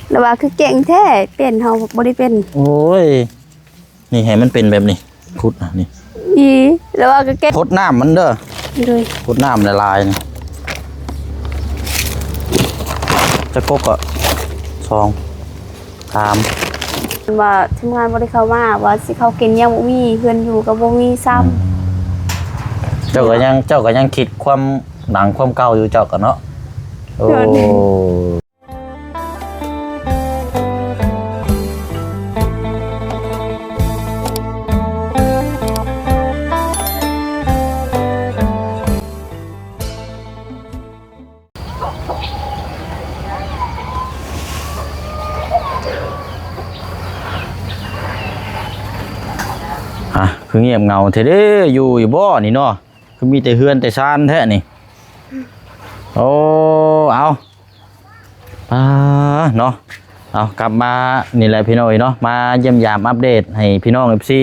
ແລ້ວວ່າຄືເກັ່ງແທ້ ເປັນ ເຮົາບໍ່ໄດ້ເປັນ. ໂອ້ຍ ນີ້ໃຫ້ມັນເປັນແບບນີ້ ຂຸດ ອ່ະ ນີ້ ອີ ແລ້ວວ່າກໍເກັບ ພົດນ້ຳມັນເດີ. ໂດຍ ພົດນ້ຳຫຼາຍໆ ນີ້ ຈັກກົກກໍ ສອງ ສາມ ວ່າທີມງານບໍ່ໄດ້ເຂົ້າມາ ວ່າຊິເຂົ້າກິນຍັງບໍ່ມີ ເຮືອນຢູ່ກໍບໍ່ມີຊ້ຳ. ອືມ ເຈົ້າກໍຍັງ ເຈົ້າກໍຍັງຄິດຄວາມຫຼັງຄວາມເກົ່າຢູ່ເຈົ້າກໍເນາະ. ໂອ້ ໂດຍ ອ່ະ ຄືງຽບເຫງົາແທ້ເດ້ ຢູ່ຢູ່ບໍ່ນີ້ເນາະ? ຄືມີແຕ່ເຮືອນແຕ່ຊານແທ້ນີ້. ໂອ້ ເອົາ ອ່າ ເນາະ ເອົາ ກັບມານີ້ແຫຼະພີ່ນ້ອງເອີຍເນາະ ມາຢ້ຽມຢາມອັບເດດໃຫ້ພີ່ນ້ອງ ເອັຟຊີ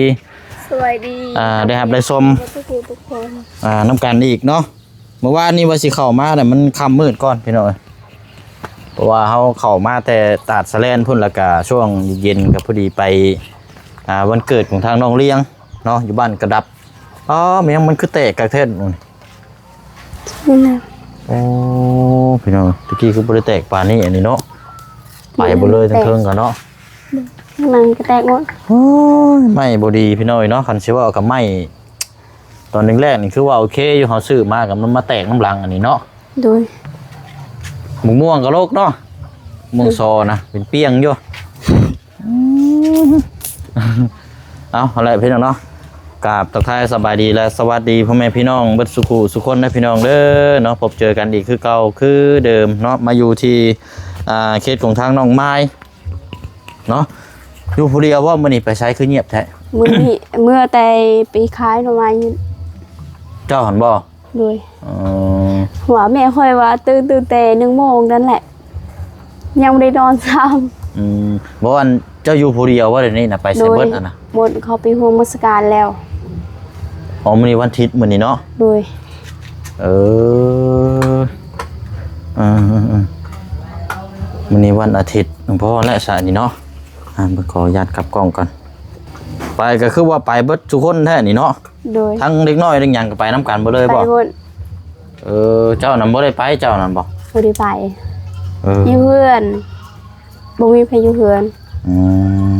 ສະບາຍດີ ອ່າ ໄດ້ຮັບໄດ້ຊົມ ທຸກໆຄົນ ອ່າ ນຳກັນອີກເນາະ. ເມື່ອວານນີ້ວ່າຊິເຂົ້າມາ ແຕ່ມັນຄ່ຳມືດກ່ອນພີ່ນ້ອງເອີຍ ເພາະວ່າເຮົາເຂົ້າມາແຕ່ຕາດສະແລນພຸ້ນ ແລ້ວກະຊ່ວງເຢັນກໍພໍດີໄປ ອ່າ ວັນເກີດຂອງທາງນ້ອງລຽງເນາະ ຢູ່ບ້ານກະດັບ. ອໍ ແມ່ນຫຍັງມັນຄືແຕກຄັກແທ້? ນີ້ນະ ໂອ້ ພີ່ນ້ອງ ຕະກີ້ຄືບໍ່ໄດ້ແຕກປານນີ້ ອັນນີ້ເນາະ ໄປເບິດເລີຍ ແຕກ ເທິງໆ ກໍເນາະ ທາງນັ້ນກໍແຕກໝົດ. ໂອ້ຍ ໄມ້ບໍ່ດີພີ່ນ້ອງເອີຍເນາະ ຄັນຊິເວົ້າກັບໄມ້ຕອນແລກໆ ນີ້ຄືວ່າໂອເຄຢູ່ ເຮົາຊື້ມາກໍມັນມາແຕກນຳຫຼັງ ອັນນີ້ເນາະ. ໂດຍ ໝາກມ່ວງກໍລົກເນາະ ມ່ວງ ໂດຍ ຊໍນະ ເປັນປ່ຽງຢູ່. ອືມ ເອົາ ເອົາແຫຼະພີ່ນ້ອງເນາະ ກາບທັກທາຍສະບາຍດີ ແລະ ສະຫວັດດີພໍ່ແມ່ພີ່ນ້ອງເບິດສູ່ຄູ່ສູ່ຄົນເດີພີ່ນ້ອງເດີເນາະ. ພົບເຈີກັນອີກຄືເກົ່າຄືເດີມເນາະ ມາຢູ່ທີ່ ອ່າ ເຂດຂອງທາງນ້ອງມາຍເນາະ. ຢູ່ຜູ້ດຽວບໍ່? ມື້ນີ້ໄປໃສຄືງຽບແທ້? ມື້ນີ້ເມືອແຕ່ໄປຂາຍໜໍ່ໄມ້. ເຈົ້າຫັ້ນບໍ່? ໂດຍ ເອີ ວ່າແມ່ຂ້ອຍວ່າຕື່ນ ຕື່ນແຕ່ໜຶ່ງໂມງນັ້ນແຫຼະ ຍັງບໍ່ໄດ້ນອນຊ້ຳ. ອືມ ບໍ່ ອັນເຈົ້າຢູ່ຜູ້ດຽວບໍ່ດຽວນີ້ນະ? ໄປໃສເບິດຫັ້ນນະ? ໂດຍ ໝົດເຂົາໄປຮ່ວມມາສະການແລ້ວ. ອໍ ມື້ນີ້ວັນທິດ ມື້ນີ້ເນາະ? ໂດຍ ເອີ ເອີ ເອີ ມື້ນີ້ວັນອາທິດ ພໍແລ້ວຊະນີ້ເນາະ. ອ່າ ເບິ່ງ ຂໍອະນຸຍາດກັບກ້ອງກ່ອນ. ໄປກໍຄືວ່າໄປເບິດທຸກຄົນແທ້ນີ້ເນາະ? ໂດຍ ທັງເດັກນ້ອຍທັງຫຍັງກໍໄປນຳກັນເບິດເລີຍບໍ່? ໄປໝົດ. ເອີ ເຈົ້ານັ້ນບໍ່ໄດ້ໄປ ເຈົ້ານັ້ນບໍ່? ບໍ່ໄດ້ໄປ. ເອີ ຢູ່ເຮືອນ ບໍ່ມີໃຜຢູ່ເຮືອນ. ອືມ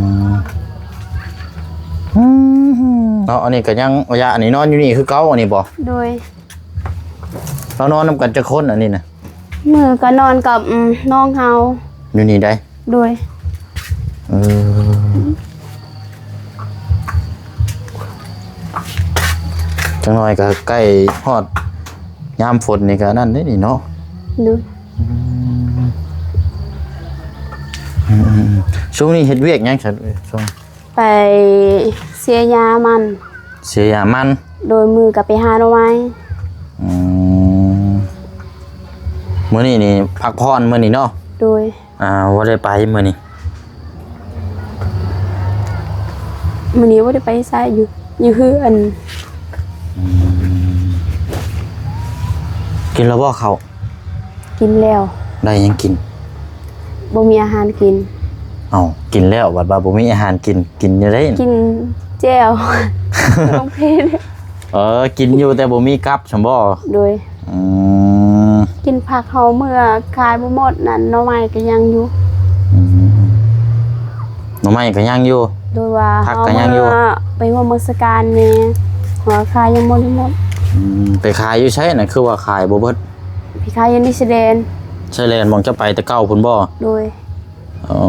ອືມ ເນາະ ອັນນີ້ກໍຍັງ ອາຍາ ອັນນີ້ນອນຢູ່ນີ້ຄືເກົ່າ ອັນນີ້ບໍ່? ໂດຍ ເຮົານອນນຳກັນຈັກຄົນ ອັນນີ້ນະ? ມື້ກໍນອນກັບ ອືມ ນ້ອງເຮົາ. ຢູ່ນີ້ໃດ? ໂດຍ ເອີ ຈັກໜ້ອຍກໍໃກ້ຮອດຍາມຝົນນີ້ກໍນັ້ນເດ້ນີ້ເນາະ. ໂດຍ ອືມ ອືມໆໆ ຊ່ວງນີ້ເຮັດວຽກຫຍັງຊັ້ນ? ຊ່ວງ ໄປເສຍຫຍ້າມັນ. ເສຍຫຍ້າມັນ. ໂດຍ ມື້ກໍໄປຫາໜໍ່ໄມ້. ອືມ ມື້ນີ້ນີ້ພັກຜ່ອນມື້ນີ້ເນາະ? ໂດຍ ອ່າ ບໍ່ໄດ້ໄປມື້ນີ້. ມື້ນີ້ບໍ່ໄດ້ໄປໃສ ຢູ່ ຢູ່ເຮືອນ. ອືມ ກິນແລ້ວບໍ່ເຂົ້າ? ກິນແລ້ວ. ໄດ້ຫຍັງກິນ? ບໍ່ມີອາຫານກິນ. ເອົ້າ ກິນແລ້ວບັດວ່າບໍ່ມີອາຫານກິນ ກິນແນວໃດ? ກິນແຈ່ວ ຂອງເພນ. ເອີ ກິນຢູ່ແຕ່ບໍ່ມີກັບຊັ້ນບໍ່? ໂດຍ ອືມ ກິນຜັກເຮົາເມືອຂາຍບໍ່ໝົດນັ້ນ ໜໍ່ໄມ້ກໍຍັງຢູ່. ອືມ ໜໍ່ໄມ້ກໍຍັງຢູ່. ໂດຍ ວ່າ ຜັກກໍຍັງຢູ່ ເຮົາເມືອໄປຮ່ວມມາສະການແດ່ ເຮົາຂາຍຍັງບໍ່ໄດ້ໝົດ. ອືມ ໄປຂາຍຢູ່ໃສນະ ຄືວ່າຂາຍບໍ່ເບິດ? ໄປຂາຍຢູ່ໃນຊາຍແດນ. ຊາຍແດນ ໝ່ອງເຈົ້າໄປແຕ່ເກົ່າພຸ້ນບໍ່? ໂດຍ ອໍ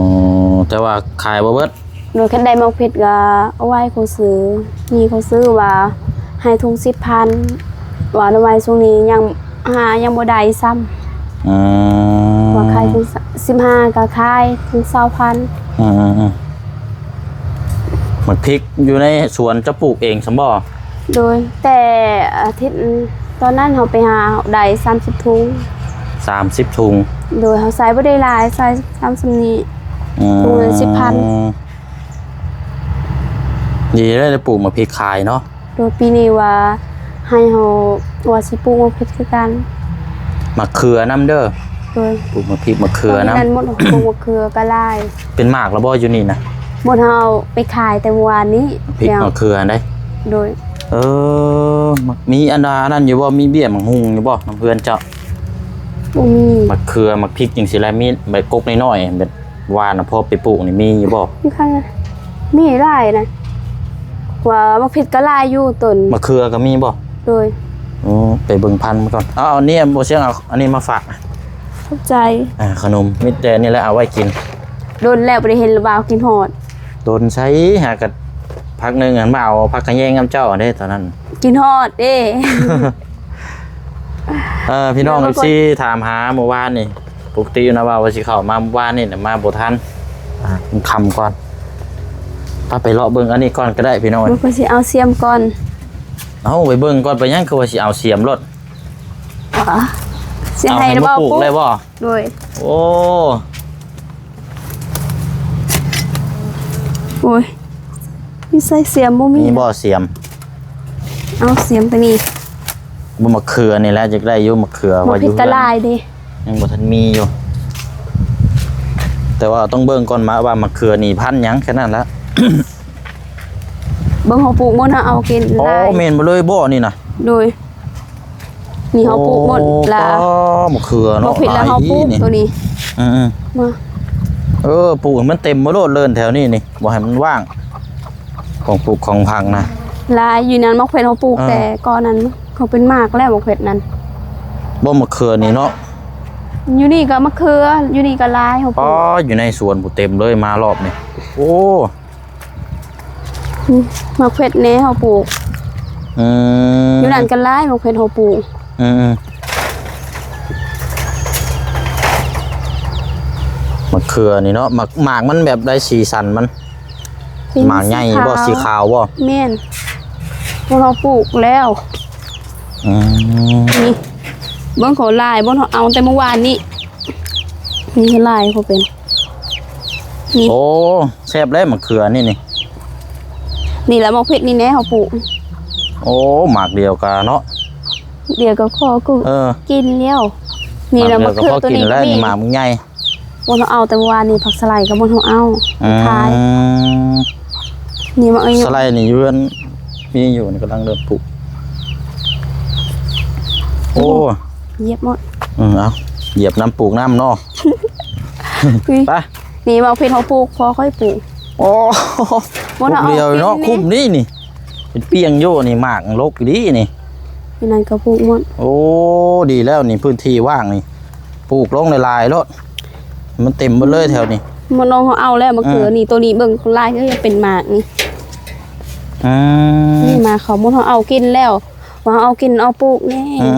ແຕ່ວ່າຂາຍບໍ່ເບິດ. ໂດຍ ຄັນໄດ້ໝາກເຜັດກໍເອົາໄວ້ເຂົາຊື້ ມີເຂົາຊື້ວ່າໃຫ້ຖົງສິບພັນ ວ່າໜໍ່ໄມ້ຊ່ວງນີ້ຍັງຫາຍັງບໍ່ໄດ້ຊ້ຳ. ອືມ ວ່າຂາຍຖົງສິບຫ້າກໍຂາຍຖົງຊາວພັນ. ອືມໆໆ ໝາກພິກຢູ່ໃນສວນເຈົ້າປູກເອງຊັ້ນບໍ່? ໂດຍ ແຕ່ອາທິດ ຕອນນັ້ນເຮົາໄປຫາໄດ້ສາມສິບຖົງ. ສາມສິບຖົງ. ໂດຍ ເຮົາໃສ່ບໍ່ໄດ້ຫຼາຍ ໃສ່ສ່ຳໆນີ້. ອືມ ຖົງລະສິບພັນ. ດີເລີຍໄດ້ປູກໝາກພິກຂາຍເນາະ. ໂດຍ ປີນີ້ວ່າໃຫ້ເຮົາວ່າຊິປູກໝາກພິກຄືກັນ. ໝາກເຂືອນຳເດີ. ໂດຍ ປູກໝາກພິກໝາກເຂືອນຳ ນັ້ນໝົດ ປູກໝາກເຂືອກໍຫຼາຍ. ເປັນໝາກແລ້ວບໍ່ຢູ່ນີ້ນະ? ໝົດ ເຮົາໄປຂາຍແຕ່ມື້ວານນີ້ ພິກໝາກເຂືອໄດ໋. ໂດຍ ເອີ ມີອັນ ອັນນັ້ນຢູ່ບໍ່? ມີເບ້ຍໝາກຫຸ່ງຢູ່ບໍ່ນຳເຮືອນເຈົ້າ? ບໍ່ມີ. ໝາກເຂືອ ໝາກພິກຈັ່ງຊີ້ແຫຼະ ມີໃບກົກນ້ອຍໆ ແບບວ່ານະ ພໍໄປປູກນີ້ມີຢູ່ບໍ່? ມີ ມີຫຼາຍນະ ວ່າໝາກພິກກໍຫຼາຍຢູ່ຕົ້ນ. ໝາກເຂືອກໍມີບໍ່? ໂດຍ ໂອ້ ໄປເບິ່ງພັນມັນກ່ອນ. ເອົາ ເອົານີ້ ບໍ່ຊຽງ ເອົາອັນນີ້ມາຝາກ. ຂອບໃຈ. ອ່າ ຂະໜົມ ມີແຕ່ນີ້ແຫຼະ ເອົາໄວ້ກິນ. ດົນແລ້ວບໍ່ໄດ້ເຫັນລະບ່າວ ກິນຮອດ. ດົນໃສ ຫາກະພັກໜຶ່ງຫັ້ນ ມາເອົາຜັກຂະແຍງນຳເຈົ້າເດ້ຕອນນັ້ນ. ກິນຮອດເດ້. ເອີ ພີ່ນ້ອງ ເອັຟຊີ ຖາມຫາມື້ວານນີ້ ປົກກະຕິນະ ວ່າ ວ່າຊິເຂົ້າມາມື້ວານນີ້ນະ ມາບໍ່ທັນ ອ່າ ຄ່ຳກ່ອນ. ພາໄປເລາະເບິ່ງອັນນີ້ກ່ອນກໍໄດ້ພີ່ນ້ອງ. ມັນກໍຊິເອົາສຽມກ່ອນ. ເອົາໄປເບິ່ງກ່ອນ ໄປຫຍັງຄືວ່າຊິເອົາສຽມໂລດ? ເອີ ຊິໃຫ້ລະເວົ້າປຸກໄດ້ບໍ່? ໂດຍ ໂອ້ ໂອ້ຍ ຢູ່ໃສສຽມ? ບໍ່ມີ. ມີບໍ່ສຽມ? ເອົາສຽມຕົວນີ້. ບໍ່ ໝາກເຂືອນີ້ແຫຼະ ຢາກໄດ້ຢູ່ໝາກເຂືອ ວ່າຢູ່ເຮືອນ ໝາກເຂືອກໍຫຼາຍເດ້ ຍັງບໍ່ທັນມີຢູ່. ແຕ່ວ່າຕ້ອງເບິ່ງກ່ອນມາວ່າໝາກເຂືອນີ້ພັນຫຍັງ ແຄ່ນັ້ນລະ. ເບິ່ງເຮົາປູກໝົດ ເຮົາເອົາກິນ. ອໍ ຫຼາຍ ແມ່ນບໍ່ເລີຍບໍ່ນີ້ນະ? ໂດຍ ນີ້ເຮົາປູກໝົດລະ. ອໍ ໝາກເຂືອເນາະ ໝາກເຜັດລະເຮົາປູກ ຫຼາຍອີ່ຫຼີນີ້ ຕົວນີ້. ອືມໆ ມາ ເອີ ປູກໃຫ້ມັນເຕັມມາໂລດເລີນແຖວນີ້ນີ້ ບໍ່ໃຫ້ມັນວ່າງ ຂອງປູກຂອງຜັກນະ. ຫຼາຍຢູ່ນັ້ນ ໝາກເຜັດເຮົາປູກ ເອີ ແຕ່ກ່ອນນັ້ນ ເຂົາເປັນໝາກແລ້ວໝາກເຜັດນັ້ນ. ບໍ່ ໝາກເຂືອນີ້ເນາະ ຢູ່ນີ້ກໍໝາກເຂືອ ຢູ່ນີ້ກໍຫຼາຍ ເຮົາປູກ. ອໍ ຢູ່ໃນສວນພຸ້ນເຕັມເລີຍ ມາລອບນີ້. ໂອ້ ອືມ ໝາກເຜັດແດ່ເຮົາປູກ. ອືມ ຢູ່ນັ້ນກໍຫຼາຍ ໝາກເຜັດເຮົາປູກ. ອືມ ໝາກເຂືອນີ້ເນາະ ໝາກ ໝາກມັນແບບໃດ ສີສັນມັນ? ເປັນ ໝາກໃຫຍ່ບໍ່? ສີຂາວ ສີຂາວບໍ່? ແມ່ນ ພວກເຮົາປູກແລ້ວ. ອືມ ນີ້ ເບິ່ງເຂົາຫຼາຍ ເບິ່ງເຮົາເອົາແຕ່ມື້ວານນີ້. ນີ້ຫຼາຍເຂົາເປັນ ນີ້. ໂອ້ ແຊບແລ້ວໝາກເຂືອນີ້ນີ້. ນີ້ລະໝາກເຜັດນີ້ແນ່ເຮົາປູກ. ໂອ້ ໝາກດຽວກະເນາະ ດຽວກໍພໍ ເອີ ກິນແລ້ວ. ນີ້ລະໝາກເຂືອຕົວນີ້ກໍມີ ໝາກໃຫຍ່. ບໍ່ເຮົາເອົາແຕ່ມື້ວານນີ້ ຜັກສະໄລກໍບໍ່ເຮົາເອົາ ອືມ ຂາຍ. ນີ້ໝາກ ສະໄລນີ້ຢູ່ເຮືອນມີຢູ່ ນີ້ກຳລັງເລີ່ມປູກ. ໂອ້ ຢຽບໝົດ. ອືມ ເອົາ ຢຽບນຳ ປູກນຳເນາະ. ໄປ ນີ້ໝາກເຜັດເຮົາປູກ ພໍ່ຂ້ອຍປູກ. ໂອ້ ບໍ່ເຮົາເອົາກິນເນາະ ຄຸ້ມນີ້ນີ້ ເປັນປ່ຽງຢູ່ນີ້ ໝາກລົກອີ່ຫຼີນີ້. ຢູ່ນັ້ນກໍປູກໝົດ. ໂອ້ ດີແລ້ວນີ້ ພື້ນທີ່ວ່າງນີ້ ປູກລົງຫຼາຍໆໂລດ ມັນເຕັມໝົດເລີຍແຖວນີ້. ໝົດນ້ອງເຮົາເອົາແລ້ວ ມະເຂືອ ອືມ ນີ້ ໂຕນີ້ເບິ່ງຫຼາຍ ເອີ ເປັນໝາກນີ້. ອືມ ນີ້ມາເຂົາໝົດ ເຮົາເອົາກິນແລ້ວ ວ່າເຮົາເອົາກິນເອົາປູກແນ່. ອືມ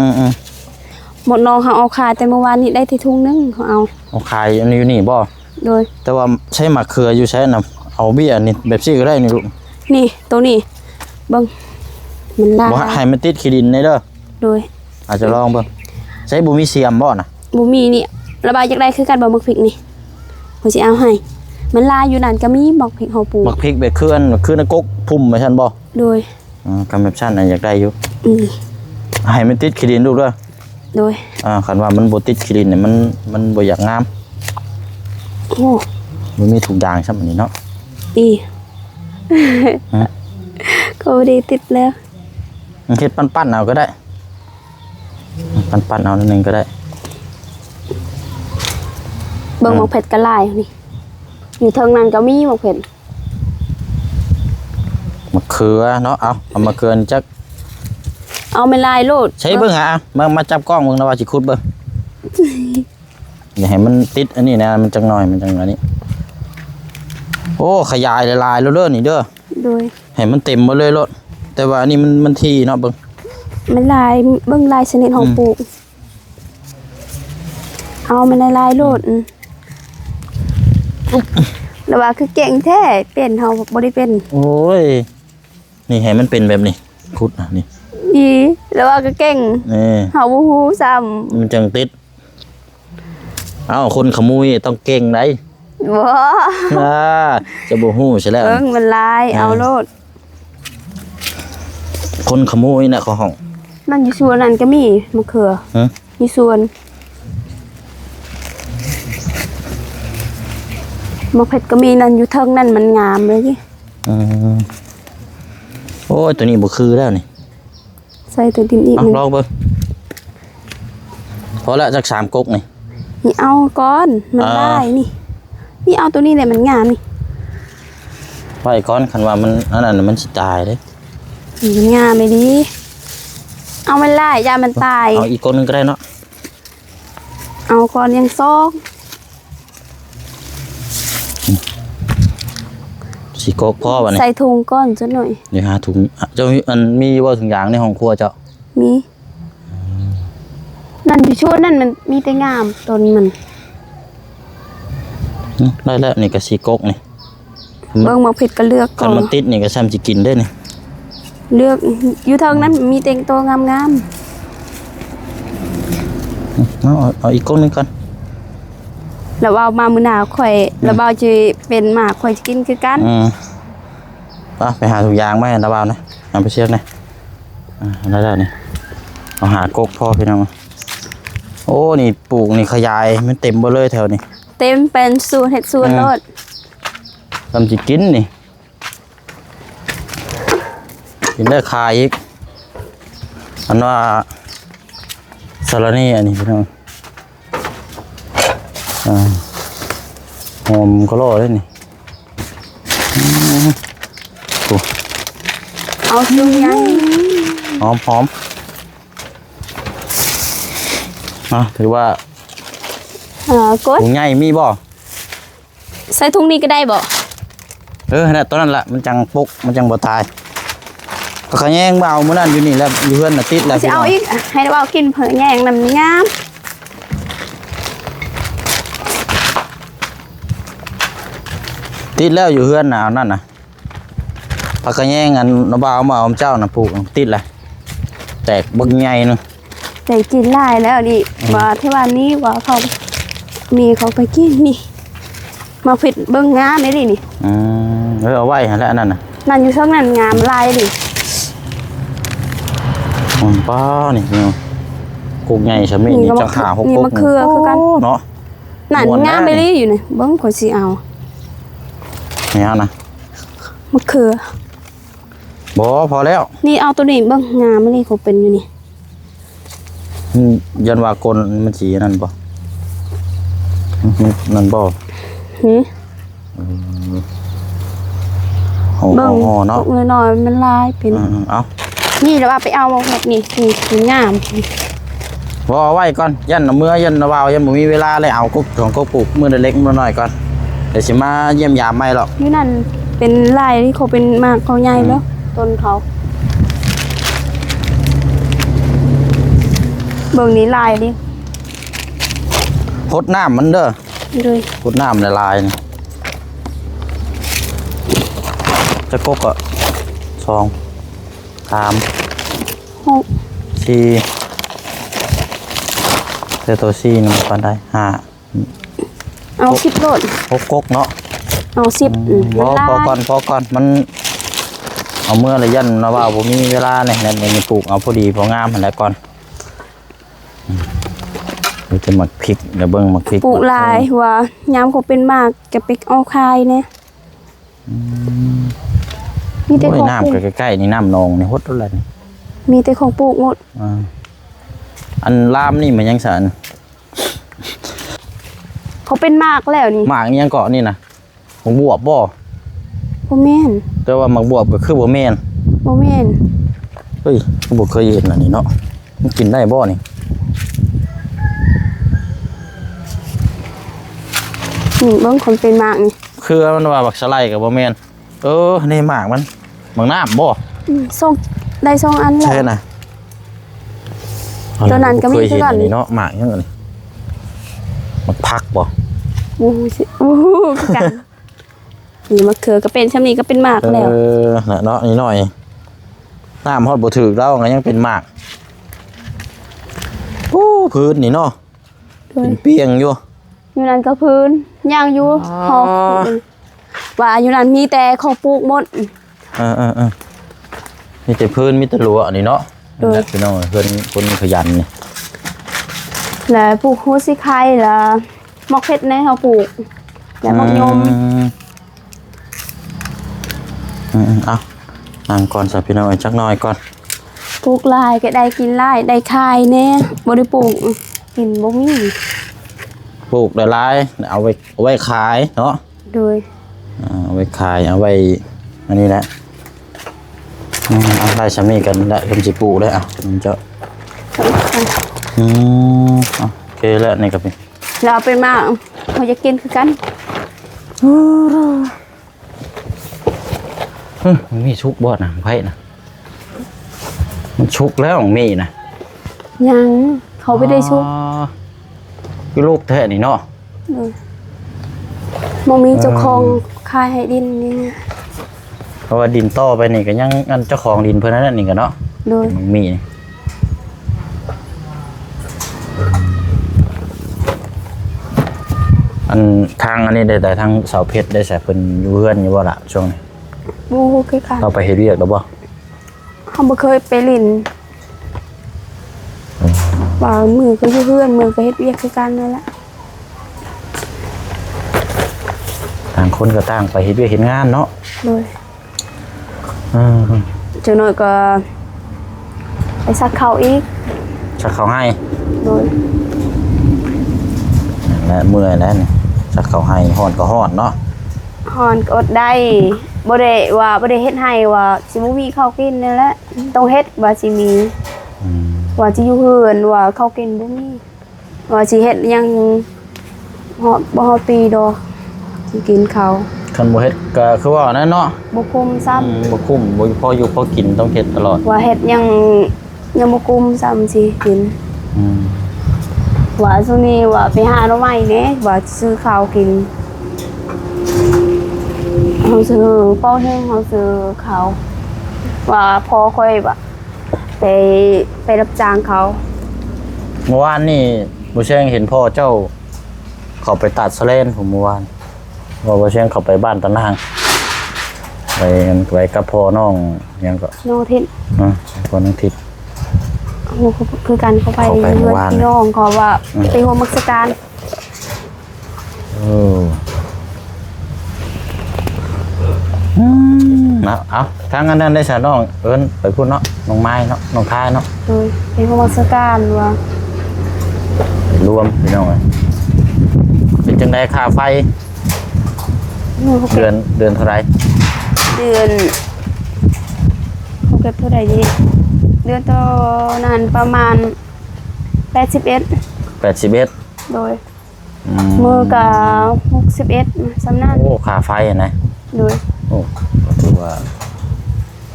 ໆໆ ໝົດນ້ອງເຮົາເອົາຂາຍແຕ່ມື້ວານນີ້ ໄດ້ແຕ່ທຸງໜຶ່ງ ເຮົາເອົາ ເອົາຂາຍຢູ່ນີ້ບໍ່? ໂດຍ ແຕ່ວ່າໃຊ້ໝາກເຂືອຢູ່ໃສນະ? ເອົາເບ້ຍນີ້ ແບບຊີ້ກໍໄດ້ນີ້ລູກ. ນີ້ ໂຕນີ້ ເບິ່ງ ມັນລາກ ບໍ່ໃຫ້ມັນຕິດຂີ້ດິນນີ້ເດີ. ໂດຍ ອາດຈະລອງເບິ່ງ. ໃຊ້ ບໍ່ມີສຽມບໍ່ນະ? ບໍ່ມີນີ້. ລະບາຍຢາກໄດ້ຄືກັນບໍ່ ໝາກພິກນີ້? ຂ້ອຍຊິເອົາໃຫ້. ມັນລາຍຢູ່ນັ້ນກໍມີ ໝາກພິກເຮົາປູກ. ໝາກພິກແບບຄືອັນ ຄືໃນກົກພຸ່ມວ່າຊັ້ນບໍ່? ໂດຍ ອືມ ຄັນແບບຊັ້ນນະຢາກໄດ້ຢູ່. ອືມ ໃຫ້ມັນຕິດຂີ້ດິນລູກເດີ. ໂດຍ ອ່າ ຄັນວ່າມັນບໍ່ຕິດຂີ້ດິນນີ້ ມັນ ມັນບໍ່ຢາກງາມ. ໂອ້ ມັນມີທຸກຢ່າງຊ້ຳອັນນີ້ເນາະ. ອີ ຮະ ກໍບໍ່ໄດ້ຕິດແລ້ວ. ເຮັດປັ້ນໆເອົາກໍໄດ້ ປັ້ນໆເອົາໜ້ອຍໜຶ່ງກໍໄດ້. ເບິ່ງ ອືມ ໝາກເຜັດກໍຫຼາຍນີ້ ຢູ່ເທິງນັ້ນກໍມີໝາກເຜັດ. ມະເຂືອເນາະ ເອົາ ເອົາມະເຂືອນີ້ຈັກ ເອົາແມ່ນລາຍໂລດ. ໃຊ້ເບິ່ງຫາ ມາ ມາຈັບກ້ອງເບິ່ງນະ ວ່າຊິຂຸດເບິ່ງ. ຢ່າໃຫ້ມັນຕິດອັນນີ້ນະ ມັນຈັກໜ້ອຍ ມັນຈັກໜ້ອຍນີ້. ໂອ້ ຂະຫຍາຍຫຼາຍໆໂລດເດີນີ້ເດີ. ໂດຍ ໃຫ້ມັນເຕັມໝົດເລີຍໂລດ. ແຕ່ວ່າອັນນີ້ມັນ ມັນຖີ່ເນາະ ເບິ່ງ ມັນຫຼາຍ ເບິ່ງລາຍຊະນິດເຮົາ ອືມ ປູກ. ເອົາມັນຫຼາຍໆໂລດ. ອືມ ແຕ່ວ່າຄືເກັ່ງແທ້ ເປັນ ເຮົາບໍ່ໄດ້ເປັນ. ໂອ້ຍ ນີ້ໃຫ້ມັນເປັນແບບນີ້ ຂຸດນະນີ້. ອີ ແຕ່ວ່າກໍເກັ່ງ ເອີ ເຮົາບໍ່ຮູ້ຊ້ຳ ມັນຈັ່ງຕິດ. ເອົ້າ ຄົນຂະມຸຍຕ້ອງເກັ່ງໃດ໋. ບໍ່ ອ່າ ຈະບໍ່ຮູ້ຊະແລ້ວ. ເບິ່ງມັນຫຼາຍ ອ່າ ເອົາໂລດ. ຄົນຂະມຸຍນະ ເຂົາຮ້ອງ. ນັ້ນຢູ່ສວນນັ້ນກໍມີມະເຂືອ. ຮະ? ຢູ່ສວນ. ໝາກເຜັດກໍມີ ນັ້ນຢູ່ເທິງນັ້ນມັນງາມເລີຍ. ອືມ ໂອ້ຍ ໂຕນີ້ບໍ່ຄືແລ້ວນີ້. ໃສ່ໂຕດິນອີກ ເອົາ ໜຶ່ງ ລອງເບິ່ງ. ພໍແລ້ວ ຈັກສາມກົກນີ້. ນີ້ເອົາກ່ອນ ມັນ ເອີ ຫຼາຍນີ້. ນີ້ເອົາໂຕນີ້ແຫຼະ ມັນງາມນີ້. ໄວ້ກ່ອນ ຄັນວ່າມັນອັນນັ້ນ ມັນຊິຕາຍເດ້. ມັນງາມອີ່ຫຼີ. ເອົາມັນຫຼາຍ ຢ້ານມັນຕາຍ. ເອົາອີກກົກໜຶ່ງກໍໄດ້ເນາະ. ເອົາກ່ອນ ຍັງສອງ ສີ່ກົກພໍບາດນີ້. ໃສ່ຖົງກ່ອນຈັກໜ້ອຍ. ນີ້ຫາຖົງ ເຈົ້າ ອັນ ມີບໍ່ຖົງຢາງໃນຫ້ອງຄົວເຈົ້າ? ມີ. ນັ້ນ ຢູ່ສວນນັ້ນມັນມີແຕ່ງາມຕົ້ນມັນ. ອືມ ໄດ້ແລ້ວ ນີ້ກໍສີ່ກົກນີ້. ເບິ່ງໝາກເຜັດກໍເລືອກ ຄັນມັນຕິດນີ້ກໍຊ່ຳຊິກິນເດ້ນີ້. ເລືອກ ຢູ່ເທິງນັ້ນມີແຕ່ໂຕງາມໆ. ເອົາ ເອົາ ເອົາອີກກົກໜຶ່ງກ່ອນ. ລະເວົ້າມາມື້ໜ້າຂ້ອຍ ອືມ ລະເວົ້າຊິເປັນໝາກ ຂ້ອຍຊິກິນຄືກັນ. ອືມ ໄປ ໄປຫາຖົງຢາງມາໃຫ້ລະເວົ້ານະ. ເອົາໄປເຊືອກນະ. ອ່າ ໄດ້ແລ້ວນີ້. ເອົາຫ້າກົກພໍພີ່ນ້ອງ. ໂອ້ ນີ້ປູກນີ້ຂະຫຍາຍ ມັນເຕັມເບິດເລີຍແຖວນີ້. ເຕັມ ເປັນສວນ ເຮັດສວນ ອືມ ໂລດ. ຊ່ຳຊິກິນນີ້ ກິນໄດ້ຂາຍອີກ. ອັນວ່າສາລະເໜ່ ອັນນີ້ພີ່ນ້ອງ. ອ່າ ຫອມກະລໍເດ້ນີ້. ອືມ ໂອ້ ເອົາຊຸມໃຫຍ່. ຫອມ ຫອມ. ອ່າ ຖືວ່າ ເອີ ກົດ ຖົງໃຫຍ່ມີບໍ່? ໃສ່ຖົງນີ້ກໍໄດ້ບໍ່? ເອີ ຫັ້ນແຫຼະ ຕອນນັ້ນລະ ມັນຈັ່ງປົກ ມັນຈັ່ງບໍ່ຕາຍ. ຜັກຂະແຍງມາເອົາມື້ນັ້ນຢູ່ນີ້ແລ້ວ ຢູ່ເຮືອນນະ ຕິດແລ້ວ. ຊິເອົາອີກ ໃຫ້ລະເວົ້າກິນຜັກຂະແຍງນຳງາມ. ຕິດແລ້ວ ຢູ່ເຮືອນນະ ອັນນັ້ນນະ. ຜັກຂະແຍງ ອັນນ້າບ່າວເອົາມາໃຫ້ເຈົ້ານະ ປູກ ຕິດລະ ແຕກບັກໃຫຍ່ໜຶ່ງ. ໄດ້ກິນຫຼາຍແລ້ວນີ້. ອືມ ວ່າທີ່ວ່ານີ້ວ່າເຂົາ ມີເຂົາໄປກິນນີ້ ໝາກເຜັດເບິ່ງງາມເດ້ນີ້. ອືມ ເອີ ເອົາໄວ້ຫັ້ນແຫຼະ ອັນນັ້ນນະ. ນັ້ນຢູ່ເທິງນັ້ນງາມຫຼາຍນີ້. ອືມ ປ້າ ນີ້ ກົກໃຫຍ່ຊ່ຳນີ້ ນີ້ກໍ ນີ້ຈັກຫ້າຫົກ ນີ້ ກົກ ມະເຂືອຄືກັນ. ໂອ້ ເນາະ ນັ້ນ ມ່ວນ ງາມ ນະ ອີ່ຫຼີຢູ່ນີ້. ເບິ່ງ ຂ້ອຍຊິເອົາ ນີ້ເອົານະ. ມະເຂືອ ບໍ່ ພໍແລ້ວ. ນີ້ເອົາໂຕນີ້ເບິ່ງ ງາມອີ່ຫຼີ ເຂົາເປັນຢູ່ນີ້. ອືມ ຢ້ານວ່າກົ້ນມັນຊິອັນນັ້ນບໍ່? ອືມ ນັ້ນບໍ່? ຫື? ເອີ ເອົາ ເບິ່ງ ເອົາເນາະ ນ້ອຍໆ ມັນຫຼາຍເປັນ. ອືມ ເອົາ ນີ້ລະວ່າໄປເອົາໝາກເຜັດນີ້ ນີ້ ນີ້ງາມ. ບໍ່ ເອົາໄວ້ກ່ອນ ຢ້ານເມື່ອ ຢ້ານວ່າ ຢ້ານບໍ່ມີເວລາ ແລ້ວເອົາກົກສອງກົກ ປູກມື້ລະເລັກມື້ລະນ້ອຍກ່ອນ. ດຽວຊິມາຢ້ຽມຢາມໃໝ່ດອກ. ຢູ່ນັ້ນເປັນຫຼາຍ ເຂົາເປັນໝາກເຂົາໃຫຍ່ເນາະ. ອືມ ຕົ້ນເຂົາ ເບິ່ງນີ້ຫຼາຍເດ້. ຫົດນ້ຳມັນເດີ. ໂດຍ ຫົດນ້ຳຫຼາຍໆ ນີ້. ຈັກກົກກໍ ສອງ ສາມ ຫົກ ສີ່ ແຕ່ໂຕສີ່ນະ ປານໃດ ຫ້າ ເອົາສິບໂລດ. ຫົກກົກເນາະ ເອົາສິບ. ອືມ ອືມ ພໍ ມັນຫຼາຍ ພໍກ່ອນ ພໍກ່ອນ ມັນ ເອົາເມື່ອລະຢ້ານນະວ່າບໍ່ມີເວລາແນ່. ແລ້ວນີ້ປູກເອົາພໍດີພໍງາມຫັ້ນແຫຼະກ່ອນ. ອືມ ມີແຕ່ໝາກພິກ ແລ້ວເບິ່ງໝາກພິກ ປູກຫຼາຍ ວ່າຍາມເຂົາເປັນໝາກຈະໄປເອົາຂາຍແນ່. ອືມ ມີແຕ່ ໂອ້ຍ ຂອງ ນ້ຳ ປູກ ໃກ້ໆ ນີ້ ນ້ຳໜອງນີ້ ຫົດແລ້ວນີ້ ມີແຕ່ຂອງປູກໝົດ. ອ່າ ອັນລາມນີ້ມັນຫຍັງຊັ້ນ? ເຂົາເປັນໝາກແລ້ວນີ້. ໝາກອີ່ຫຍັງເກາະນີ້ນະ? ໝາກບວບບໍ່? ບໍ່ແມ່ນ. ແຕ່ວ່າໝາກບວບກໍຄືບໍ່ແມ່ນ. ບໍ່ແມ່ນ. ເຮີ້ຍ ບໍ່ເຄີຍເຫັນອັນນີ້ເນາະ. ມັນກິນໄດ້ບໍ່ນີ້? ນີ້ເບິ່ງ ຄັນເປັນໝາກນີ້ ເຄືອມັນວ່າບັກສະໄລກໍບໍ່ແມ່ນ. ເອີ ນີ້ໝາກມັນ ໝາກນ້ຳບໍ່? ອືມ ສອງ ໄດ້ສອງອັນແລ້ວ. ໃຊ່ນະ ຕົວນັ້ນກໍມີຄືກັນ ບໍ່ເຄີຍເຫັນອັນນີ້ເນາະ. ໝາກຫຍັງອັນນີ້? ໝາກຜັກບໍ່? ບໍ່ຮູ້ຊິ ບໍ່ຮູ້ຄືກັນ. ນີ້ມະເຂືອກໍເປັນ ຊ່ຳນີ້ກໍເປັນໝາກແລ້ວ. ເອີ ນະເນາະ ນີ້ໜ້ອຍ ນ້ຳຮອດບໍ່ຖືກແລ້ວກໍຍັງເປັນໝາກ. ໂອ້ ພື້ນນີ້ເນາະ ໂດຍ ເປັນປ່ຽງຢູ່. ຢູ່ນັ້ນກໍພື້ນ ຍ່າງຢູ່ ອໍ ຮອບ ວ່າຢູ່ນັ້ນມີແຕ່ເຂົາປູກໝົດ. ເອີໆ ມີແຕ່ພື້ນ ມີແຕ່ລົວນີ້ເນາະ. ໂດຍ ນີ້ແຫຼະ ພີ່ນ້ອງ ເຮືອນຄົນຂະຫຍັນນີ້. ແລະປູກຫົວສີໄຄ ລະໝາກເຜັດໃນເຮົາປູກ ຢາກຫົກຍົມ. ອືມ ອືມໆ ເອົາ ນັ່ງກ່ອນຊະພີ່ນ້ອງເອີຍ ຈັກໜ້ອຍກ່ອນ. ປູກຫຼາຍກໍໄດ້ກິນຫຼາຍ ໄດ້ຂາຍແດ່ ບໍ່ໄດ້ປູກ ກິນບໍ່ມີ. ປູກຫຼາຍໆ ເອົາໄວ້ ເອົາໄວ້ຂາຍເນາະ. ໂດຍ ອ່າ ເອົາໄວ້ຂາຍ ເອົາໄວ້ອັນນີ້ແຫຼະ. ອືມ ເອົາ ໄດ້ຊ່ຳນີ້ກັນລະ ເພິ່ນຊິປູກແລ້ວ. ເອົາ ເຈົ້າ ອືມ ເອົາ ໂອເຄແລ້ວ ນີ້ກໍເປັນ ແລ້ວເອົາໄປໝາກ ເຮົາຢາກກິນຄືກັນ. ເອີ ມັນມີສຸກບໍ່ນະ ໄຜນະ? ມັນສຸກແລ້ວ ມັນມີນະ. ຍັງ ເຂົາບໍ່ໄດ້ສຸກ. ອໍ ຄືລູກແທ້ນີ້ເນາະ. ໂດຍ ບໍ່ມີເຈົ້າຂອງ ເອີ ຂາຍໃຫ້ດິນນີ້. ເພາະວ່າດິນຕໍ່ໄປນີ້ກໍຍັງອັນເຈົ້າຂອງດິນເພິ່ນນັ້ນນີ້ກໍເນາະ. ໂດຍ ມັນມີ. ອັນທາງອັນນີ້ໄດ້ ແຕ່ທາງສາວເພັດໄດ້ໃສ ເພິ່ນຢູ່ເຮືອນຢູ່ບໍ່ລະຊ່ວງນີ້? ບໍ່ຮູ້ຄືກັນ. ເຮົາໄປເຮັດວຽກແລ້ວບໍ່? ເຮົາບໍ່ເຄີຍໄປຫຼິ້ນ. ວ່າມື້ກໍຢູ່ເຮືອນ ມື້ກໍເຮັດວຽກຄືກັນນັ້ນແຫຼະ. ຕ່າງຄົນກໍຕ່າງໄປເຮັດວຽກເຮັດງານເນາະ. ໂດຍ ເອີ ຈັກໜ້ອຍກໍໄປສັກເຂົ້າອີກ. ສັກເຂົ້າໄຮ່? ໂດຍ ນັ້ນແຫຼະ ເມື່ອຍແລ້ວນີ້ ສັກເຂົ້າໄຮ່ ຮ້ອນກໍຮ້ອນເນາະ. ຮ້ອນກໍອົດໄດ້ ບໍ່ໄດ້ວ່າບໍ່ໄດ້ເຮັດໄຮ່ວ່າຊິບໍ່ມີເຂົ້າກິນນັ້ນແຫຼະ ຕ້ອງເຮັດວ່າຊິມີ. ອືມ ວ່າຊິຢູ່ເຮືອນວ່າເຂົ້າກິນບໍ່ມີ. ວ່າຊິເຮັດຫຍັງຮອດ ບໍ່ຮອດປີດອກ ຊິກິນເຂົ້າ. ຄັນບໍ່ເຮັດກໍຄືວ່ານັ້ນເນາະ ບໍ່ຄຸ້ມຊ້ຳ. ອືມ ບໍ່ຄຸ້ມ ບໍ່ພໍຢູ່ພໍກິນ ຕ້ອງເຮັດຕະຫຼອດ. ວ່າເຮັດຫຍັງຍັງບໍ່ກຸ້ມຊ້ຳຊິກິນ. ອືມ ວ່າຊ່ວງນີ້ວ່າໄປຫາໜໍ່ໄມ້ແດ່ ວ່າຊື້ເຂົ້າກິນ. ເຮົາຊື້ເປົ່າແຮງ ເຮົາຊື້ເຂົ້າ ວ່າພໍ່ຂ້ອຍວ່າ ໄປ ໄປຮັບຈ້າງເຂົາ. ເມື່ອວານນີ້ບໍ່ແຊງເຫັນພໍ່ເຈົ້າເຂົ້າໄປຕາດສະແລນພຸ້ນ ເມື່ອວານ ວ່າບໍ່ແຊງເຂົ້າໄປບ້ານຕານາງ ໄປ ໄປກັບພໍ່ນ້ອງຫຍັງເກາະ ນ້ອງທິດ. ອື ພໍ່ນ້ອງທິດ. ໂອ້ ຄືກັນ ເຂົາໄປ ເຂົາໄປເມື່ອວານ ເຮືອນພີ່ນ້ອງເຂົາວ່າ ອືມ ໄປຮ່ວມນະມັດສະການ. ເອີ ອືມ ເອົາ ເອົາ ທາງອັນນັ້ນໄດ້ສະ ນ້ອງເອີ້ນໄປພຸ້ນເນາະ ນ້ອງໄມ້ເນາະ ນ້ອງທ້າຍເນາະ. ໂດຍ ເປັນນະມັດສະການວ່າ ໄປລວມພີ່ນ້ອງເອີຍ. ເປັນຈັ່ງໃດຄ່າໄຟ? ໂດຍ ເດືອນ ເດືອນເທົ່າໃດ? ເດືອນ ເຂົາເກັບເທົ່າໃດນີ້ ເດືອນຕໍ່ນັ້ນປະມານແປດສິບເອັດ. ແປດສິບເອັດ. ໂດຍ. ອືມ ມື້ກະຫົກສິບເອັດ ສ່ຳນັ້ນ. ໂອ້ ຄ່າໄຟຫັ້ນນະ. ໂດຍ. ໂອ້ ກໍຖືວ່າ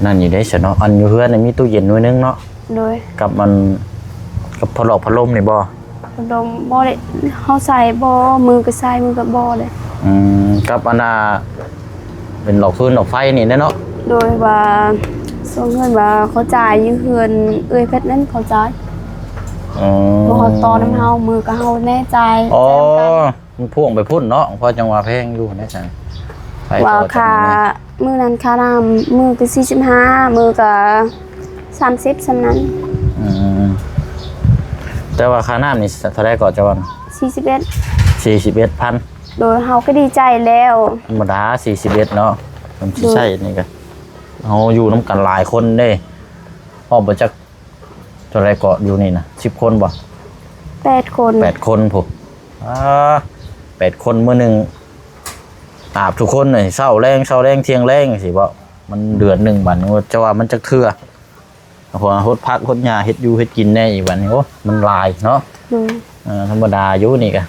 ນັ້ນຢູ່ເດ້ຊະເນາະ. ອັນຢູ່ເຮືອນນີ້ມີຕູ້ເຢັນໜ່ວຍໜຶ່ງເນາະ. ໂດຍ. ກັບມັນ ກັບພັດລົມ ພັດລົມນີ້ບໍ່? ພັດລົມບໍ່ໄດ້ ເຮົາໃສ່ບໍ່ ມື້ກະໃສ່ ມື້ກະບໍ່ເດ້. ອືມ ກັບອັນນ່າ ເປັນຫຼອກຟືນຫຼອກໄຟນີ້ແຫຼະເນາະ. ໂດຍ ວ່າຊ່ວງເຮືອນວ່າເຂົາຈ່າຍຢູ່ເຮືອນເອື້ອຍເພັດນັ້ນ ເຂົາຈ່າຍ. ອໍ ບໍ່ຮອດຕໍ່ນຳເຮົາ ມື້ກະເຮົາແນ່ຈ່າຍ. ອໍ ຈ່າຍນຳກັນ. ມັນພ່ວງໄປພຸ້ນເນາະ ເພາະຈັ່ງວ່າແພງຢູ່ໃນຊັ້ນ. ໄປ ວ່າຄ່າ ມື້ນັ້ນຄ່ານ້ຳ ມື້ກະສີ່ສິບຫ້າ ມື້ກະສາມສິບ ສ່ຳນັ້ນ. ອືມ ແຕ່ວ່າຄ່ານ້ຳນີ້ເທົ່າໃດເກາະ ເຈົ້າວ່າ? ສີ່ສິບເອັດ. ສີ່ສິບເອັດພັນ. ໂດຍ ເຮົາກໍດີໃຈແລ້ວ. ທຳມະດາສີ່ສິບເອັດເນາະ ມັນຊິໃຊ້ ໂດຍ ນີ້ກະ ເຮົາຢູ່ນຳກັນຫຼາຍຄົນເດ້ ຮອດບໍ່ຈັກເທົ່າໃດເກາະ ຢູ່ນີ້ນະ ສິບຄົນບໍ່? ແປດຄົນ. ແປດຄົນພຸ້ນ. ອາ ແປດຄົນ ມື້ໜຶ່ງອາບທຸກຄົນເລີຍ ເຊົ້າແລງ ເຊົ້າແລງ ທ່ຽງແລງ ຈັ່ງຊີ້ບໍ່? ມັນເດືອນໜຶ່ງ ບາດນີ້ ເຈົ້າວ່າມັນຈັກເທື່ອ? ເພາະວ່າຫົດຜັກຫົດຫຍ້າ ເຮັດຢູ່ເຮັດກິນແດ່ອີກ ບາດນີ້ ໂອ້ ມັນຫຼາຍເນາະ. ໂດຍ. ເອີ ທຳມະດາຢູ່ນີ້ກະ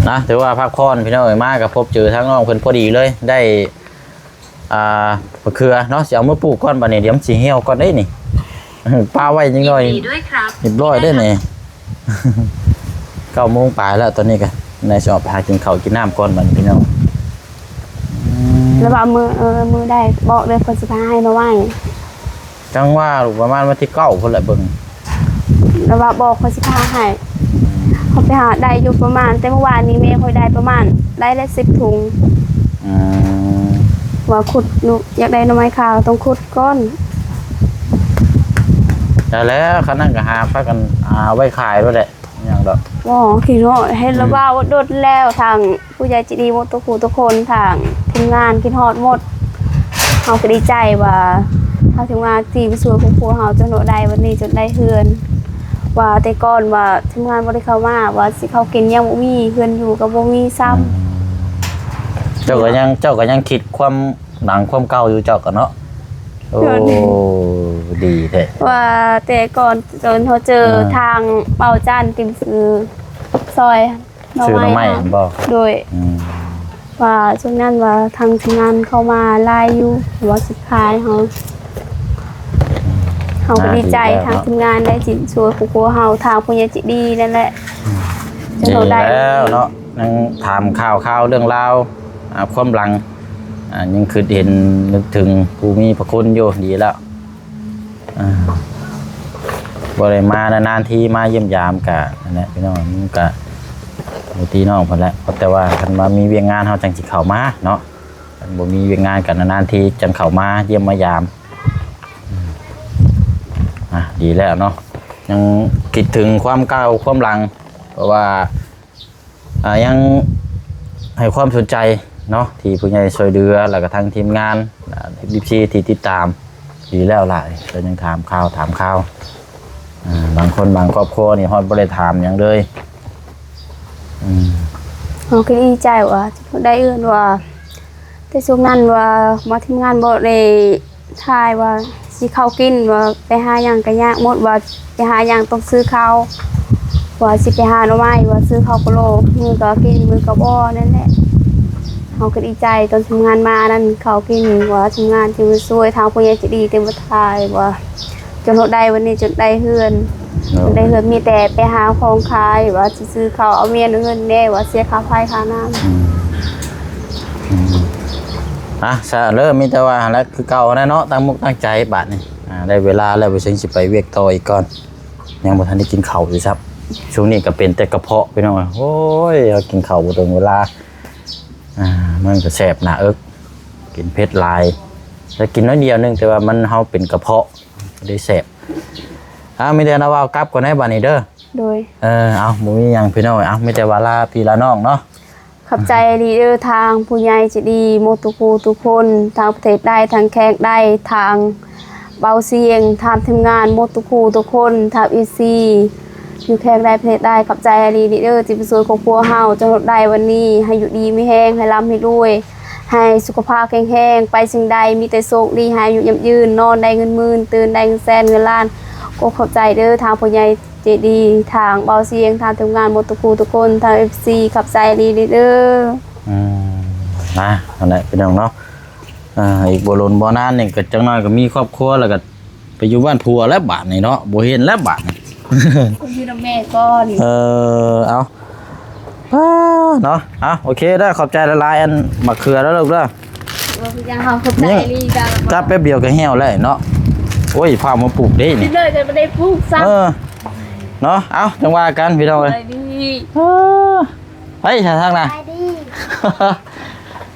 ນະ ຖືວ່າພັກຜ່ອນພີ່ນ້ອງເອີຍ ມາກໍພົບເຈີທາງນ້ອງເພິ່ນພໍດີເລີຍ ໄດ້ ອ່າ ມະເຂືອເນາະ ຊິເອົາມາປູກກ່ອນ ບາດນີ້ດຽວມັນຊິຫ່ຽວກ່ອນເດ້ນີ້ ປະໄວ້ຈັກໜ້ອຍ ຍິນດີດ້ວຍครับ ຮຽບຮ້ອຍເດ້ນີ້. ເກົ້າໂມງປາຍແລ້ວ ຕອນນີ້ກໍນາຍຊິອອກໄປຫາກິນເຂົ້າກິນນ້ຳກ່ອນ ບາດນີ້ພີ່ນ້ອງ. ອືມ ແລ້ວວ່າມື້ ເອີ ມື້ໃດບອກເດີ ເພິ່ນຊິພາໃຫ້ໜໍ່ໄມ້. ຈັ່ງວ່າລູກ ປະມານວັນທີເກົ້າພຸ້ນແຫຼະເບິ່ງ ແລ້ວວ່າບອກເຂົາຊິພາໃຫ້. ເຂົາໄປຫາໄດ້ຢູ່ປະມານ ແຕ່ເມື່ອວານນີ້ແມ່ຂ້ອຍໄດ້ປະມານ ໄດ້ແລ້ວສິບຖົງ. ອືມ ວ່າຂຸດ ຢາກໄດ້ໜໍ່ໄມ້ຂາວ ຕ້ອງຂຸດກ່ອນ. ໄດ້ແລ້ວ ຄັນນັ້ນກໍຫາພາກັນຫ ຫາໄວ້ຂາຍໂລດແຫຼະ ຫຍັງດອກ. ບໍ່ ຄິດຮອດ ເຫັນລະ ອືມ ເວົ້າດົນແລ້ວ ທາງຜູ້ໃຫຍ່ໃຈດີໝົດທຸກຜູ້ທຸກຄົນ ທາງທີມງານ ຄິດຮອດໝົດ. ເຮົາກໍດີໃຈວ່າ ທາງທີມງານທີ່ໄປຊ່ວຍຄອບຄົວເຮົາ ຈົນເຮົາໄດ້ວັນນີ້ ຈົນໄດ້ເຮືອນ. ວ່າແຕ່ກ່ອນວ່າທີມງານບໍ່ໄດ້ເຂົ້າມາ ວ່າຊິເຂົ້າກິນຍັງບໍ່ມີ ເຮືອນຢູ່ກໍບໍ່ມີຊ້ຳ. ອືມ ເຈົ້າກໍຍັງ ເຈົ້າກໍຍັງຄິດຄວາມຫຼັງຄວາມເກົ່າຢູ່ ເຈົ້າກໍເນາະ. ໂອ້ ເພິ່ນ ດີແທ້ ວ່າແຕ່ກ່ອນ ຈົນເຮົາເຈີ ອ່າ ທາງເບົາຈັນ ຕິມຊື້ອ ຊອຍ ຊື້ໜໍ່ໄມ້ ໜໍ່ໄມ້ຫັ້ນບໍ່? ໂດຍ ອືມ ວ່າຊ່ວງນັ້ນວ່າທາງທີມງານເຂົ້າມາຫຼາຍຢູ່ ວ່າຊິຂາຍເຮົາ ເຮົາກໍດີໃຈ ອ່າ ດີແລ້ວເນາະ ທາງທີມງານໄດ້ຊິຊ່ວຍຄອບຄົວເຮົາ ທາງຜູ້ໃຫຍ່ໃຈດີນັ້ນແຫຼະ ອືມ ຈົນເຮົາໄດ້ ດີແລ້ວເນາະ. ຍັງຖາມຂ່າວຄາວເລື່ອງລາວ ອ່າ ຄວາມຫຼັງ ອ່າ ຍັງຄິດເຫັນນຶກເຖິງຜູ້ມີພະຄຸນຢູ່ ດີແລ້ວ. ອ່າ ບໍ່ໄດ້ມາ ນານໆທີມາຢ້ຽມຢາມກະນັ້ນແຫຼະພີ່ນ້ອງ ມັນກະຢູ່ທີ່ນ້ອງເພິ່ນແຫຼະ ເພາະແຕ່ວ່າຄັນວ່າມີວຽກງານເຮົາຈັ່ງຊິເຂົ້າມາເນາະ ຄັນບໍ່ມີວຽກງານກະນານໆທີຈັ່ງເຂົ້າມາຢ້ຽມມາຢາມ. ອືມ ອ່າ ດີແລ້ວເນາະ ຍັງຄິດເຖິງຄວາມເກົ່າຄວາມຫຼັງ ເພາະວ່າ ອ່າ ຍັງໃຫ້ຄວາມສົນໃຈເນາະ ທີ່ຜູ້ໃຫຍ່ຊ່ວຍເຫຼືອ ແລ້ວກໍທັງທີມງານ ອ່າ ເອັຟຊີ ທີ່ຕິດຕາມ ດີແລ້ວຫຼາຍ ກໍຍັງຖາມຂ່າວ ຖາມຂ່າວ ອ່າ ບາງຄົນບາງຄອບຄົວນີ້ຮອດບໍ່ໄດ້ຖາມຫຍັງເລີຍ. ອືມ ເຮົາກໍດີໃຈວ່າໄດ້ເອີ້ນວ່າ ແຕ່ຊ່ວງນັ້ນວ່າມາທີມງານບໍ່ໄດ້ຖ່າຍວ່າຊິເຂົ້າກິນ ວ່າໄປຫາຫຍັງກໍຍາກໝົດ ວ່າໄປຫາຫຍັງຕ້ອງຊື້ເຂົ້າ ວ່າຊິໄປຫາໜໍ່ໄມ້ ວ່າຊື້ເຂົ້າກະໂຫຼ ມື້ກໍກິນ ມື້ກໍບໍ່ ນັ້ນແຫຼະ. ເຮົາກໍດີໃຈຕອນທີມງານມານັ້ນ ເຂົ້າກິນ ວ່າທີມງານທີ່ມາຊ່ວຍ ທາງຜູ້ໃຫຍ່ໃຈດີທີ່ມາຖ່າຍວ່າ ຈົນເຮົາໄດ້ວັນນີ້ ຈົນໄດ້ເຮືອນ ເນາະ ໄດ້ເຮືອນ ມີແຕ່ໄປຫາຂອງຂາຍ ວ່າຊິຊື້ເຂົ້າເອົາເມຍເງິນແດ່ ວ່າເສຍຄ່າໄຟຄ່ານ້ຳ. ອືມ ອືມ ອ່ະ ຊະເລີ ມີແຕ່ວ່າຫັ້ນແຫຼະ ຄືເກົ່າຫັ້ນແຫຼະເນາະ ຕັ້ງມຸກຕັ້ງໃຈບາດນີ້. ອ່າ ໄດ້ເວລາແລ້ວ ບໍ່ເຊິ່ງຊິໄປວຽກຕໍ່ອີກກ່ອນ ຍັງບໍ່ທັນໄດ້ກິນເຂົ້າຢູ່ຊ້ຳ. ຊ່ວງນີ້ກໍເປັນແຕ່ກະເພາະ ພີ່ນ້ອງເອີຍ ໂອ້ຍ ເຮົາກິນເຂົ້າບໍ່ຕົງເວລາ ອ່າ ມັນກໍແສບໜ້າເອິກ ກິນເຜັດຫຼາຍ ແຕ່ກິນໜ້ອຍດຽວໜຶ່ງ ແຕ່ວ່າມັນ ເຮົາເປັນກະເພາະ ໄດ້ແຊບ. ອ້າວ ມີແຕ່ນະ ເວົ້າກັບກ່ອນໃນບາດນີ້ເດີ. ໂດຍ ເອີ ເອົາ ບໍ່ມີຫຍັງພີ່ນ້ອງ. ເອົາ ມີແຕ່ວ່າລາພີ່ລານ້ອງເນາະ. ຂອບໃຈອີ່ຫຼີເດີ ທາງຜູ້ໃຫຍ່ໃຈດີໝົດທຸກຜູ້ທຸກຄົນ ທາງປະເທດໃດ ທາງແຂກໃດ ທາງເບົາສຽງ ທາງທີມງານໝົດທຸກຜູ້ທຸກຄົນ ທາງເອັຟຊີ ຢູ່ແຂກໃດປະເທດໃດ ຂອບໃຈອີ່ຫຼີເດີ ທີ່ມາຊ່ວຍຄອບຄົວເຮົາຈົນຮອດໄດ້ວັນນີ້ ໃຫ້ຢູ່ດີມີແຮງ ໃຫ້ລ່ຳໃຫ້ລວຍ ໃຫ້ສຸຂະພາບແຂງແຮງ ໄປສິ່ງໃດມີແຕ່ໂຊກດີ ໃຫ້ອາຍຸຍືນ ນອນໄດ້ເງິນໝື່ນ ຕື່ນໄດ້ເງິນແສນເງິນລ້ານ. ກໍຂອບໃຈເດີ ທາງຜູ້ໃຫຍ່ໃຈດີ ທາງເບົາສຽງ ທາງທີມງານໝົດທຸກຜູ້ທຸກຄົນ ທາງເອັຟຊີ ຂອບໃຈອີ່ຫຼີເດີ. ອືມ ນະ ນັ້ນແຫຼະພີ່ນ້ອງເນາະ. ອ່າ ອີກບໍ່ດົນບໍ່ນານນີ້ກໍຈັກໜ້ອຍກໍມີຄອບຄົວ ແລ້ວກໍໄປຢູ່ບ້ານຜົວແລ້ວບາດນີ້ເນາະ ບໍ່ເຫັນແລ້ວບາດນີ້ ຢູ່ນຳແມ່ກ່ອນ. ເອີ ເອົາ ອ່າ ເນາະ ເອົາ ໂອເຄເດີ ຂອບໃຈຫຼາຍໆ ອັນໝາກເຂືອເດີລູກເດີ. ບໍ່ເປັນຫຍັງ ເຮົາຂອບໃຈອີ່ຫຼີ ຈັບແປັບດຽວກໍແຫ້ວແລ້ວເນາະ. ໂອ້ຍ ພາມາປູກເດ້ນີ້ ເລີຍກໍບໍ່ໄດ້ປູກຊ້ຳ. ເອີ ເນາະ ເອົາ ຈັ່ງວ່າກັນພີ່ນ້ອງເອີຍ. ເອີ ໄປຊະທາງໜ້າ.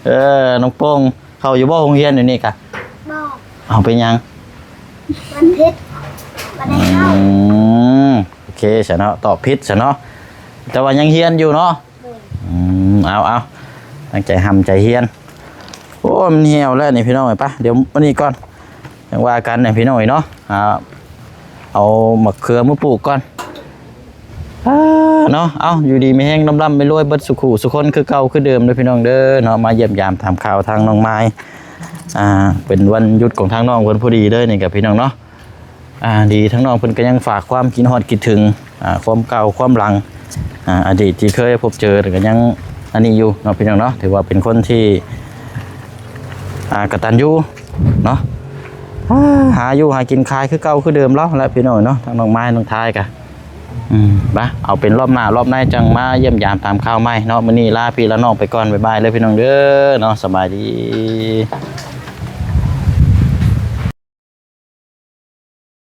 ເອີ ນ້ອງໂປ່ງ ເຂົ້າຢູ່ບໍ່ໂຮງຮຽນດຽວນີ້ກະ? ບໍ່. ເອົາ ເປັນຫຍັງ? ວັນພິດ ບໍ່ໄດ້ເຂົ້າ. ອືມ ໂອເຄຊະເນາະ ຕອບຜິດຊະເນາະ ແຕ່ວ່າຍັງຮຽນຢູ່ເນາະ. ໂດຍ. ອືມ ເອົາ ເອົາ ຕັ້ງໃຈຮ່ຳໃຈຮຽນ. ໂອ້ຍ ມັນຫ່ຽວແລ້ວນີ້ພີ່ນ້ອງເອີຍ. ໄປ ດຽວມື້ນີ້ກ່ອນ ຈັ່ງວ່າກັນນະພີ່ນ້ອງເອີຍເນາະ. ອ່າ ເອົາໝາກເຂືອມາປູກກ່ອນ. ອ່າ ເນາະ ເອົາ ຢູ່ດີມີແຮງ ລ່ຳໆລວຍໆ ເບິດສູ່ຄູ່ສູ່ຄົນຄືເກົ່າຄືເດີມເດີພີ່ນ້ອງເດີເນາະ. ມາຢ້ຽມຢາມຖາມຂ່າວທາງນ້ອງມາຍ ອ່າ ເປັນວັນຢຸດຂອງທາງນ້ອງເພິ່ນພໍດີເລີຍນີ້ກັບພີ່ນ້ອງເນາະ. ອ່າ ດີທາງນ້ອງເພິ່ນກໍຍັງຝາກຄວາມຄິດຮອດຄິດເຖິງ ອ່າ ຄວາມເກົ່າຄວາມຫຼັງ ອ່າ ອະດີດທີ່ເຄີຍພົບເຈີ ກໍຍັງອັນນີ້ຢູ່ເນາະພີ່ນ້ອງເນາະ. ຖືວ່າເປັນຄົນທີ່ ອ່າ ກະຕັນຢູ່ເນາະ ອ່າ ຫາຢູ່ຫາກິນຂາຍຄືເກົ່າຄືເດີມລາວແຫຼະພີ່ນ້ອງເນາະ. ທາງນ້ອງມາຍນ້ອງທາຍກະ ອືມ ມາ ເອົາເປັນລອບໜ້າລອບໃນຈັ່ງມາຢ້ຽມຢາມຕາມຂ່າວໃໝ່ເນາະ. ມື້ນີ້ລາພີ່ລານ້ອງໄປກ່ອນ ບາຍບາຍເລີຍພີ່ນ້ອງເດີເນາະ. ສະບາຍດີ.